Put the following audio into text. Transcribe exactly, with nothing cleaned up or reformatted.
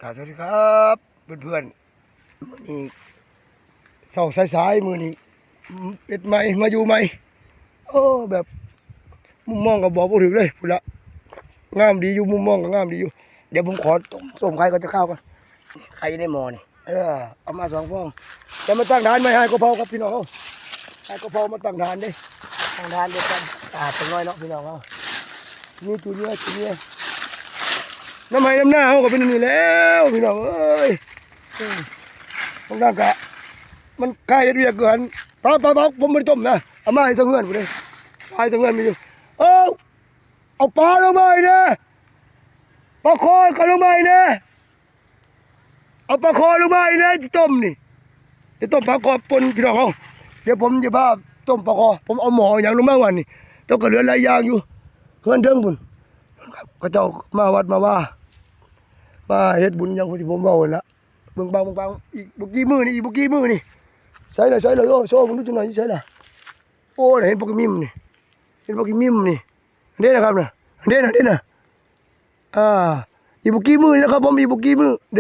ครับ สวัสดีครับ เพื่อนๆ มื้อนี้เช้าสายๆ มื้อนี้ อืม เฮ็ดใหม่ มาอยู่ใหม่ โอ้ แบบ มุมมองก็บอกบ่ถูกเลย พุ้นละ งามดีอยู่ มุมมองก็งามดีอยู่ เดี๋ยวผมขอต้ม ต้มไข่ก่อน จะข้าวก่อน ไข่อยู่ในหม้อนี่ เออ เอามาสองฟอง จะมาตั้งฐานใหม่ ให้กะเพราครับพี่น้องเอ้า ให้กะเพรามาตั้งฐานเด้ ตั้งฐานเด้ ตั้งตาดจักหน่อยเนาะพี่น้องเอ้า นี่ตัวเนี้ย ตัวเนี้ย น้ำไห้น้ำหน้าเฮาก็เป็นอันนี้แล้วพี่น้องเอ้ย อืม บางครั้งกะ มันคล้ายเฮ็ดเวียกอยู่หั่น ปะ ปะ ปะ ผมบ่ได้ต้มนะ เอามาให้ทางเฮือนพุ้นเด้ ไปทางเฮือนมีอยู่ เอ้า เอาปลาลงมาให้แหน่ ปลาคอก็ลงมาให้แหน่ เอาปลาคอลงมาให้แหน่ จะต้มนี่ จะต้มปลาคอป่นพี่น้องเอ้า เดี๋ยวผมจะพาต้มปลาคอ ผมเอาหม้อเอาหยังลงมาวันนี้ แต่ก็เหลือหลายอย่างอยู่ เฮือนเทิงพุ้น เขาเจ้ามาวัดมาวา มาเฮ็ดบุญหยังที่ผมเว้าหั่นละ เบิ่งบาง เบิ่งบาง อีกบ่กี่มื้อนี่ อีกบ่กี่มื้อนี่ ใส่ละ ใส่ละ โอ้ โชว์ผมดูจักหน่อย ใส่ละ โอ้ เห็นบักมิมนี่ เห็นบักมิมนี่ เด้นะครับนะ เด้นะ เด้นะ อ่า อีกบ่กี่มื้อนะครับผม อีกบ่กี่มื้อ เด้